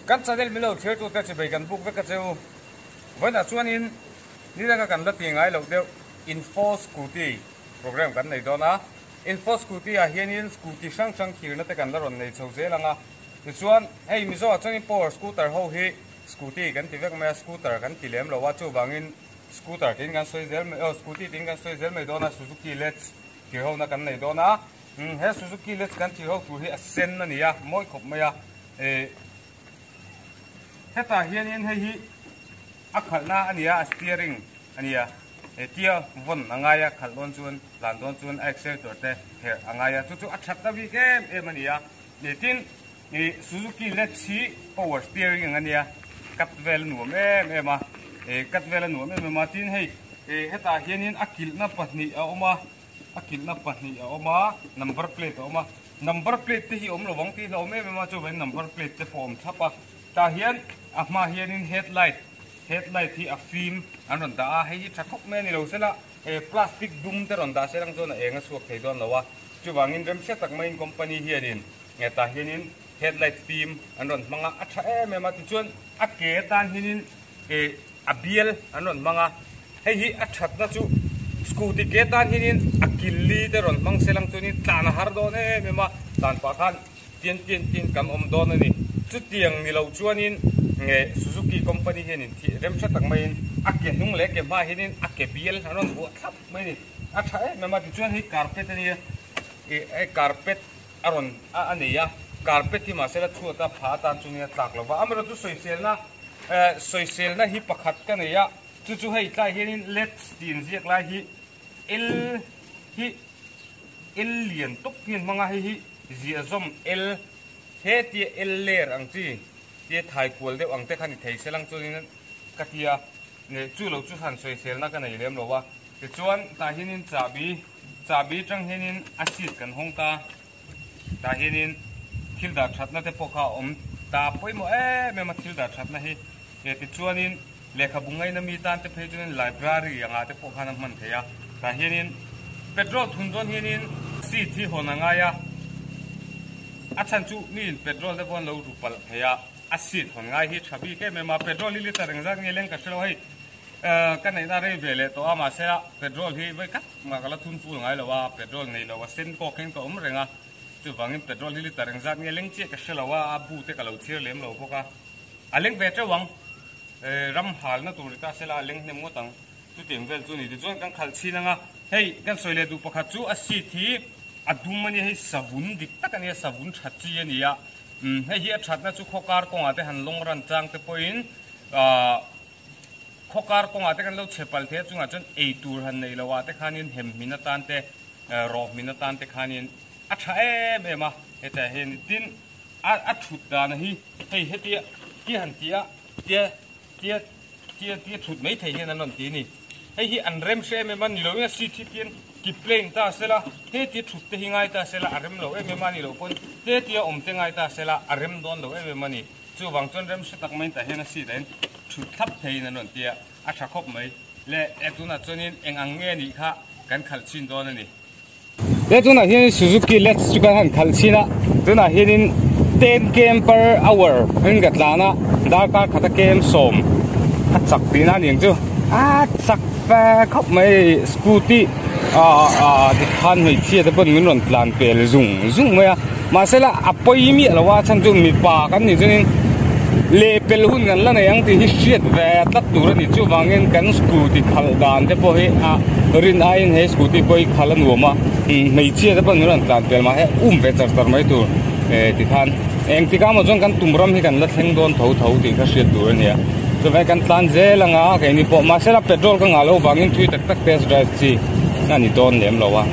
Kan channel min lo thlir tute chibei kan buk vek a che u. Vawiinah chuanin nidanga kan la ti ngai loh deuh Info Scooty program kan nei dawn a. Info Scooty ah hianin scooty hrang hrang thirna te kan la rawn nei chho zel ang a. Tichuan hei Mizo ah chuanin power scooter ho hi scooty kan ti vek mai a, scooter kan ti lem lo a, chuvangin scooter tiin kan sawi zel mai, aw scooty tiin kan sawi zel mai dawn a, Suzuki Let's thir ho na kan nei dawn a. He Suzuki Let's kan thir ho tur hi a sen a ni a, mawi khawp mai a. Eh hetah hianin hei hi a khalhna a ni a, a steering a ni a, eh tia vawn a ngai a, khalh dawn chuan tlan dawn chuan a accelerator te herh a ngai a, chu chu a that na bik em em a ni a. Eh tin ih Suzuki Let's hi power steering ang a nia, cut vel a nuam em em a, eh cut vel a nuam em em a, tin hei eh hetah hianin a kilhna pahnih a awm a. A kilhna pahnih a awm a, number plate a awm a, number plate te hi awm lovang tih hlauhawm em em a, chuvangin number plate te pawh a awm thlap a, tah hian a hma hianin headlight headlight hi a fim an rawn dah a, hei hi tha khawp mai a ni lo sela eh plastic dum te rawn dah se lang chuan a eng a chhuak thei dawn lo a, chuvangin remhre tak maiin company hianin eh tah hianin headlight fim an rawn hmang a, a tha em em a, tichuan a ke atan hianin eh A bial an rawn hmang a, hei hi a thatna chu scooty ke tan hianin a kil li te rawn hmang se lang chuanin tlan a har dawn em em a, tlan pah khan tian tian tian kan awm dawn a ni. Chutiang ni lo chuanin nge Suzuki company hianin thih rem hre tak maiin a ke hnung leh ke hma hianin a ke bial an rawn vuah thlap mai a ni. A tha em em a, tichuan hei carpet a nia, ih hei carpet a rawn a nei a, carpet hi mahsela chhuat a pha atan chuanin a tlak lo va, amaherawhchu sawiselna Sawiselna hi pakhat ka nei a, chu chu hei tlai hianin let's tih inziak lai hi L hi L lian tawp hian hmang a, hei hi ziahzawm L he tia L ler ang chi tia thai kual deuh ang te kha ni thei se lang chuanin ka ti a, chu lo chu han sawiselna ka nei lem lo a, tichuan tah hianin chahbi chahbi tang hianin a seat kan hawng ta. Tah hianin thil dah thatna te pawh kha a awm ta pawimawh em em a thil dah thatna hi tichuanin lehkhabu ngaina mi tan te phei chuanin library angah te pawh khan a hman thei a tah hianin petrol thun dawn hianin seat hi hawn a ngai a a chhan chu miin petrol te pawh an lo ru palh thei a a seat hawn ngai hi tha bik em em a petrol hi liter engzat nge leng ka hrelo hei ka neihna rei ve leh tawh a mahse petrol hi vawi khat Mah ka la thun ful ngai lo a, petrol nei lo a sen kawk hian ka awm reng a, chuvangin petrol hi liter engzat nge leng chiah ka hre lo a, a bu te ka lo chhir lem lo bawk a, a leng ve teuh ang, ram halna tur ni ta sela a leng hnem ngawt ang, chutiang vel chu ni tichuan kan khalh chhin ang a, hei kan sawi leh duh pakhat chu a seat hi a dum a nia, hei savun dik tak a nia, savun tha chi a ni a, hei hi a thatna chu khawkar kawngah te han lawng ran chang te pawhin ahh. Khawkar kawngah te kan lo chhe palh thei a, chungah chuan ei tur han neih loh ah te khanin hem hmin atan te, rawh hmin atan te khanin a tha em em a, hetah hian tin a a thut dan hi hei hetia tia han ti a, tia tia tia tia thut mai thei hian an rawn ti a ni. Hei hi an rem hre em em a, ni loin a seat hi tian ki plain ta sela, hetia thut te hi ngai ta sela a rem lo em em a, ni loh pawn hetia awm te ngai ta sela a rem dawn lo em em a ni. Chuvang chuan rem hre tak mai tah hian a seat ah hian thut thlap theiin an rawn ti a, a tha khawp mai. Le e tunah chuanin eng ang nge nih kha kan khalh chhin dawn a ni. Le tunah hianin Suzuki Let's chu kan han khalh chhin a, tunah hianin 10 km per hour in ka tlan a, darkar khata km sawm a chak tihna a ni ang chu. A chak fe khawp mai scooty ah tikhan hmeichhia te pawn min rawn tlan pel zung zung mai a. Mahsela a pawi miah lo a chhan chu mipa kan nih chuanin lehpel hun kan la nei ang tih hi hriat ve tlat tur a ni. Chuvangin kan scooty khalh dan te pawh hi a rin aiin he scooty pawh hi khalh a nuam a, hmeichhia te pawh an rawn tlan pel mahse um ve char char mai tur tikhan engtikah maw chuan kan tum ram hi kan la thleng dawn tho tho tih kha hriat tur a ni a. Chuvangin kan tlan zel anga keini pawh mahsela petrol ka ngah loh vangin thui tak tak test drive chi a ni dawn lem lo a.